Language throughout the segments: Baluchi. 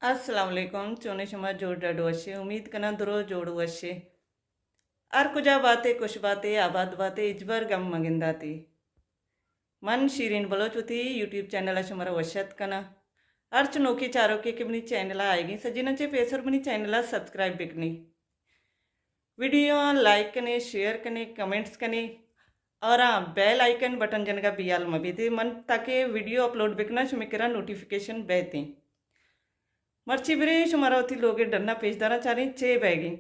السلام علیکم، چونے شما؟ جوڑ ڈاڈ وشے؟ امید کناں درو جوڑ وشے۔ ہر کجا باتے، خوش باتے، آباد باتے، ہچبر گم مگنداتے۔ من شیرین بلوچ وتی یوٹیوب چینل ءَ شمارا وش اتک کناں۔ ہرچ نوکیں چاروکے کہ منی چینل ءَ آئیگیں، سجیناں چہ پیسر منی چینل ءَ سبسکرائب بکنی۔ ویڈیو آں لائک کنے، شیئر کنے، کمنٹس کنے اور ہاں بیل آئیکن بٹن جنگا بیال مہ بیتے من تاکہ ویڈیو اپلوڈ بکناں شمے کرا نوٹیفیکیشن بیتیں۔ مرچی بریں شمارا وتی لوگے ڈنا پیش داراں چاریں چے بیگیں۔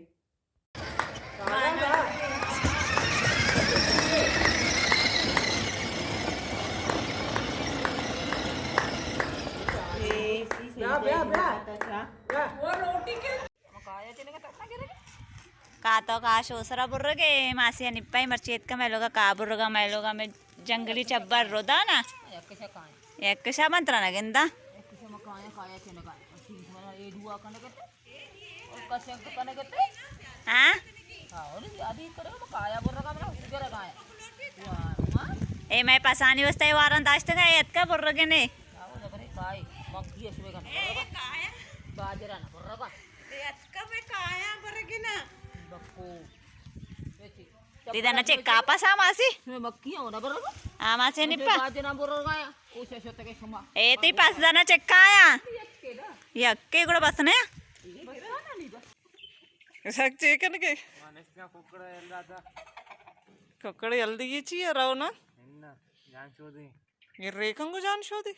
کاتو کا شو سرا برگے، ماسی انی پای مرچی اتکا مئے لوگا کا برگا، مئے لوگا مئے جنگلی چبر رو دانا۔ یک شا من ترا نہ گندا۔ ہاں؟ اے مئے پسانی واسطہ اے واران داشتگا، اے اتکا برگے نے۔ دیدا نہ چکا پسا ماسی؟ ہاں ماسی نپا۔ اے تی پس دانا چکایا۔ یکے گڑا بس نے۔ سک چے کنگے؟ ککڑ ہلدی چی ہے رو نا؟ یہ ریکنگو جان شودی؟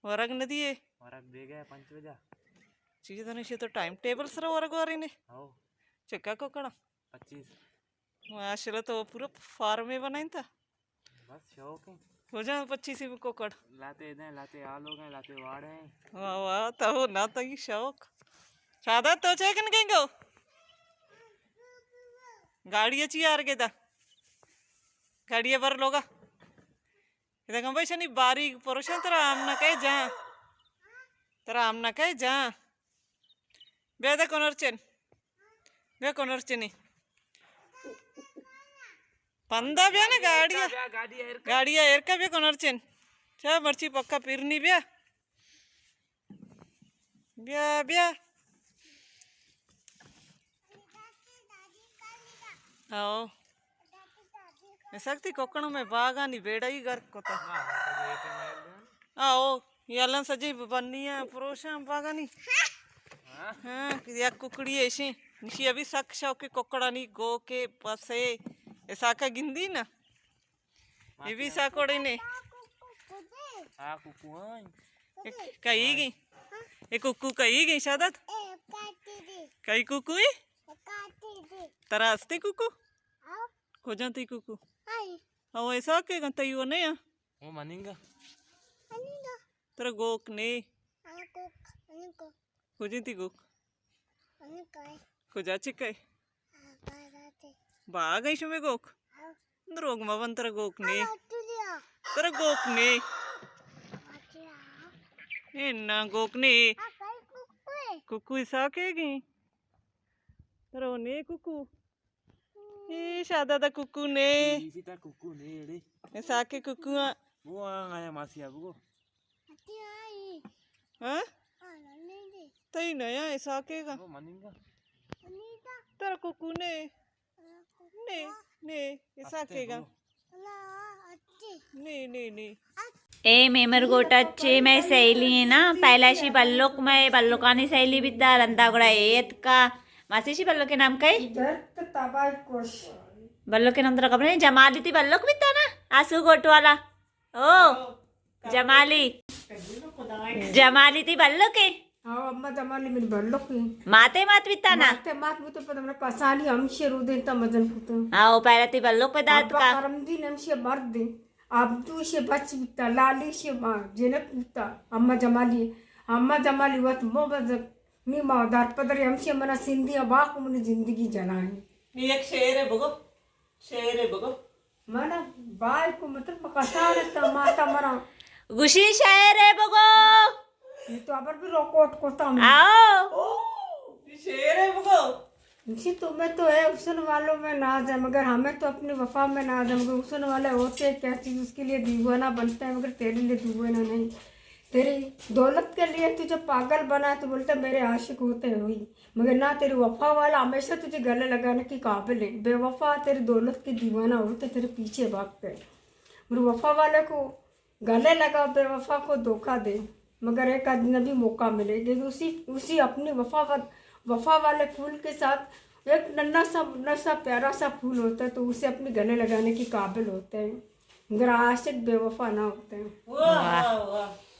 ورگ ندیے؟ چیز نہیں، تو ٹائم ٹیبل سر ورگ واری نے۔ چکا ککڑا؟ پچیس۔ ماشاءاللہ، تو پورا فارم بنائیں تا۔ بس شوق ہے۔ ہو جائیں پچیس ہی کوکڑ۔ لاتے دیں، لاتے آلو گئے، لاتے واڑے ہیں۔ واہ واہ، تو نہ تئی شوق۔ شادت تو چے کن گئیں گو؟ گاڑی چی آر گے دا؟ گاڑی بر لوگا۔ ادا کم بھائی شنی باریگ پروشن ترا آم نہ کئے جان۔ ترا آم نہ کئے جان۔ بیا دا کنر چن۔ بیا کنر چنی۔ پندا بیا نا گاڑی۔ گاڑی ایر کا بیا کنر چن۔ چا مرچی پکا پیرنی بیا۔ بیا، بیا۔ او۔ اے سکتی کوکنوں میں باغانی بیڑائی گرک کتا۔ او، یلن سجی بنی ہیں، پروشاں باغانی۔ ہاں، یک ککڑی ایشی۔ نشی ابھی سک شوقی کوکڑانی گو کے پسے۔ ایسا کا گندی نا؟ اے بھی ساکوڑے نے۔ ہاں، ککو ہیں۔ کئی گی؟ اے ککو کئی گی شادت؟ کئی ککو ہے؟ ترا ہستے ککو؟ کجا تی ککو؟ او ایسا کے گن تئی وہ نہیں ہے؟ وہ مننگا۔ ترا گوک نے؟ کجیں تی گوک؟ کجا چکے؟ باغ ءَ شمے گوک؟ دروگ مہ بند، ترا گوک نے۔ ترا گوک نے۔ اے نا گوک نے۔ ککو ساکے گی۔ ترا نے ککو۔ اے شادا دا ککو نے۔ اسی تا ککو نے اڑے۔ اے ساکے ککو آ۔ وہ آ آیا ماسی ابو کو۔ ہاں؟ تئی نیا اے ساکے گا۔ وہ مننگا۔ ترا ککو نے۔ نے، نے، اے ساکے گا۔ نے، نے، نے۔ اے میمر گوٹا چے مئے سہیلی ہیں نا، پہلا شی بلک مئے بلکانی سہیلی بیتا، رندا گڑا اے اتکا۔ ماسی شی بلک نام کئی؟ درد تباہ کش۔ بلک نام ترا خبر نہیں، جمالی تی بلک بیتا نا، آسو گوٹ والا۔ او، جمالی۔ جمالی تی بلک ہے؟ ہاں، اما جمالی منی بلک ہے۔ ماتے مات بیتا نا؟ ماتے مات بیتا، پدا منا پسانی ہمشی رو دینتا مزن کتا۔ ہاں، او پہلا تی بلک پہ دات ابا کا؟ کرم دین ہمشی مرد ہے۔ عبدو شی بچ بیتا، لالی شی ماں جنک بیتا، اما جمالی، اما جمالی وت مو بزگ، نی ماں در پدر ہمشی منا سندھی باق منی زندگی جنانی۔ نی یک شعر ہے بگو، شعر ہے بگو۔ منا بال کو مطلب کسان تا ماتا منا۔ گوشی شعر ہے بگو۔ یہ تو ابر بھی ریکارڈ کرتا ہوں۔ آؤ۔ شعر ہے بگو۔ گوشی تمہیں تو ہے حسن والوں میں ناز ہے، مگر ہمیں تو اپنی وفا میں ناز ہے، مگر حسن والے ہوتے ہیں کیا چیز، اس کے لیے دیوانہ بنتے ہیں، مگر تیرے لیے دیوانہ نہیں۔ تیری دولت کے لیے تجھے پاگل بنا تو بولتے میرے عاشق ہوتے ہوئی، مگر نہ، تیرے وفا والا ہمیشہ تجھے گلے لگانے کی قابل ہے۔ بے وفا تیری دولت کی دیوانہ ہوتے، تیرے پیچھے بھاگتے ہیں۔ اور وفا والے کو گلے لگا، بے وفا کو دھوکہ دے، مگر ایک آدھ دن ابھی موقع ملے، لیکن اسی اسی اپنی وفا وا- وفا والے پھول کے ساتھ ایک ننا سا ننا سا پیارا سا پھول ہوتا ہے، تو اسے اپنے گلے لگانے کی قابل ہوتے ہیں، مگر عاشق بے وفا نہ ہوتے ہیں۔ واہ، واہ، واہ۔